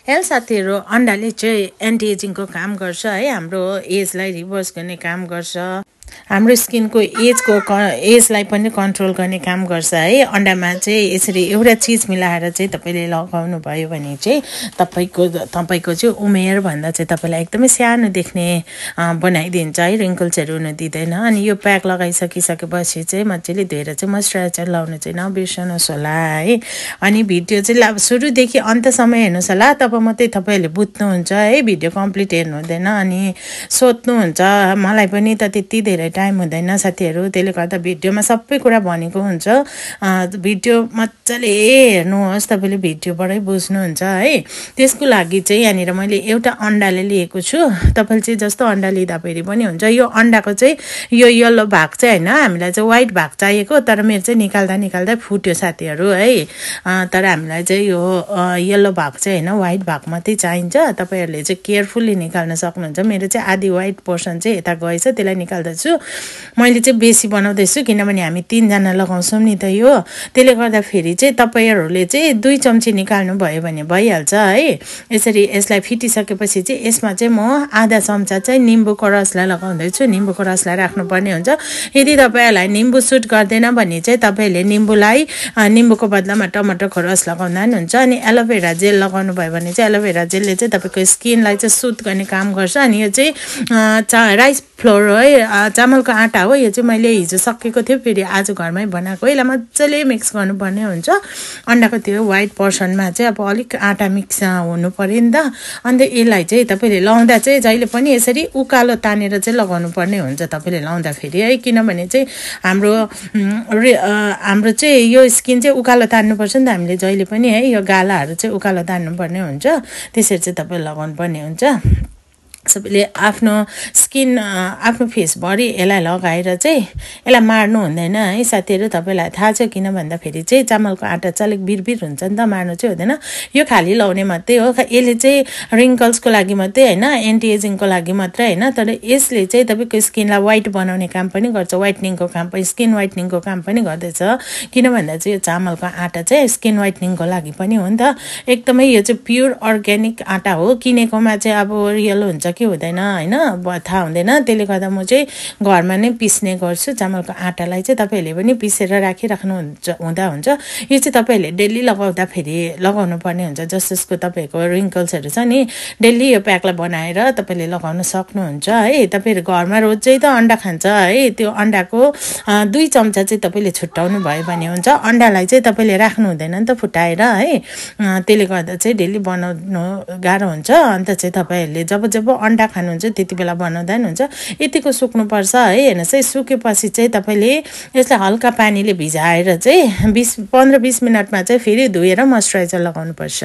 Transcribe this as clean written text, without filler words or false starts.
health साथीहरु अन्डाले चाहिँ anti एजिङको काम गर्छ है हाम्रो एजलाई रिभर्स गर्ने काम गर्छ हाम्रो स्किनको एजलाई पनि कन्ट्रोल गर्ने काम गर्छ है अन्डामा चाहिँ यसरी एउटा चीज मिलाएर चाहिँ तपाईले लगाउनु भयो भने चाहिँ तपाईको चाहिँ उमेर भन्दा चाहिँ तपाईलाई एकदमै सानो देख्ने बनाइदिन्छ है रिंकल्सहरु हुन दिदैन अनि यो प्याक लगाइसकिसकेपछि चाहिँ मज्जाले धोएर चाहिँ मोइस्चराइजर लाउन चाहिँ नबिर्सनुहोस् होला है अनि भिडियो चाहिँ सुरुदेखि अन्तसम्म हेर्नुस् होला तब मात्रै तपाईहरुले बुझ्नुहुन्छ है भिडियो कम्प्लिट हेर्नु हुँदैन अनि सोध्नुहुन्छ मलाई पनि त त्यति धेरै टाइम हुँदैन साथीहरु त्यसले गर्दा भिडियोमा सबै कुरा भनेको हुन्छ भिडियो मज्जाले हेर्नुहोस् तपाईले भिडियोबाटै बुझ्नुहुन्छ है त्यसको लागि चाहिँ यहाँनिर मैले एउटा अन्डाले लिएको छु तपाईले चाहिँ जस्तो अन्डा लिदा फेरि पनि हुन्छ यो अन्डाको चाहिँ यो येलो भाग चाहिँ हैन हामीलाई चाहिँ व्हाइट भाग चाहिएको तर मेरो चाहिँ निकाल्दा फुट्यो साथीहरु है तर हामीलाई चाहिँ यो येलो भाग चाहिँ हैन व्हाइट भाग मात्रै चाहिन्छ तपाईहरुले चाहिँ केयरफुली निकाल्न सक्नुहुन्छ मेरो चाहिँ आधी व्हाइट पोर्सन चाहिँ यता गएछ त्यसलाई निकाल्दैछु मैले चाहिँ बेसी बनाउँदैछु किनभने हामी 3 जना लगाउँछौं नि त यो त्यसले गर्दा फेरि चाहिँ तपाईहरुले चाहिँ 2 चम्ची निकाल्नु भयो भने भइहाल्छ है यसरी यसलाई फिटिसकेपछि चाहिँ यसमा चाहिँ म आधा चम्चा चाहिँ निम्बुको रसलाई लगाउँदै छु निम्बुको रसलाई राख्नु पर्ने हुन्छ यदि तपाईहरुलाई निम्बु सुट गर्दैन भने चाहिँ तपाईले निम्बुको बदलामा टमाटरको रस लगाउँदा नि हुन्छ अनि एलोभेरा जेल लगाउनु भयो भने चाहिँ एलोभेरा जेलले चाहिँ तपाईको स्किनलाई चाहिँ सुट गर्ने काम गर्छ अनि यो चाहिँ राइस फ्लोर है चामलको आटा हो यो चाहिँ मैले हिजो सकेको थियो फेरि आज घरमै बनाएको यसलाई मज्जाले मिक्स गर्नुपर्ने हुन्छ अन्डाको त्यो व्हाइट पोर्सनमा चाहिँ अब अलिक आटा मिक्स हुनु पर्यो नि त अनि यसलाई चाहिँ तपाईले लाउँदा चाहिँ जहिले पनि यसरी उकालो तानेर चाहिँ लगाउनु पर्ने हुन्छ तपाईले लाउँदा फेरि है किनभने चाहिँ हाम्रो चाहिँ यो स्किन चाहिँ उकालो तान्नु पर्छ नि त हामीले जहिले पनि है यो गालाहरु चाहिँ उकालो तान्नु पर्ने हुन्छ त्यसरी चाहिँ तपाईले लगाउनु पर्ने हुन्छ सबैले आफ्नो स्किन आफ्नो फेस भरि यसलाई लगाएर चाहिँ यसलाई मार्नु हुँदैन है साथीहरु तपाईलाई थाहा छ किन भन्दा फेरि चाहिँ चामलको आटा चाहिँ अलिक बिरबिर हुन्छ नि त मार्नु चाहिँ हुँदैन यो खाली लाउने मात्रै हो यसले चाहिँ रिंकल्सको लागि मात्रै हैन एन्टी एजिङको लागि मात्रै हैन तर यसले चाहिँ तपाईको स्किनलाई व्हाइट बनाउने काम पनि गर्छ व्हाइटनिङको काम पनि स्किन व्हाइटनिङको काम पनि गर्दैछ किन भन्दा चाहिँ यो चामलको आटा चाहिँ स्किन व्हाइटनिङको लागि पनि हो नि त एकदमै यो चाहिँ प्योर अर्ग्यानिक आटा हो किनेकोमा चाहिँ अब रियल हुन्छ के हुँदैन हैन थाहा हुँदैन त्यसले गर्दा म चाहिँ घरमा नै पिस्ने गर्छु चामलको आटालाई चाहिँ तपाईहरुले पनि पिसेर राखिराख्नु हुन्छ यो चाहिँ तपाईहरुले डेली लगाउँदा फेरि लगाउनु पर्ने हुन्छ जसको तपाईको रिंकल्सहरु छ नि डेली यो प्याकलाई बनाएर तपाईले लगाउन सक्नुहुन्छ है तपाईहरु घरमा रोज चाहिँ त अन्डा खान्छ है त्यो अन्डाको 2 चम्चा चाहिँ तपाईले छुट्टाउनु भयो भने हुन्छ अन्डालाई चाहिँ तपाईले राख्नु हुँदैन नि त फुटाएर है त्यसले गर्दा चाहिँ डेली बनाउनु गाह्रो हुन्छ अन्त चाहिँ तपाईहरुले जब अन्डा खानुहुन्छ त्यति बेला बनाउँदा नि हुन्छ यतिको सुक्नु पर्छ है हेर्नुस् है सुकेपछि चाहिँ तपाईले यसलाई हल्का पानीले भिजाएर चाहिँ 15-20 मिनेटमा चाहिँ फेरि धोएर मोइस्चराइजर लगाउनु पर्छ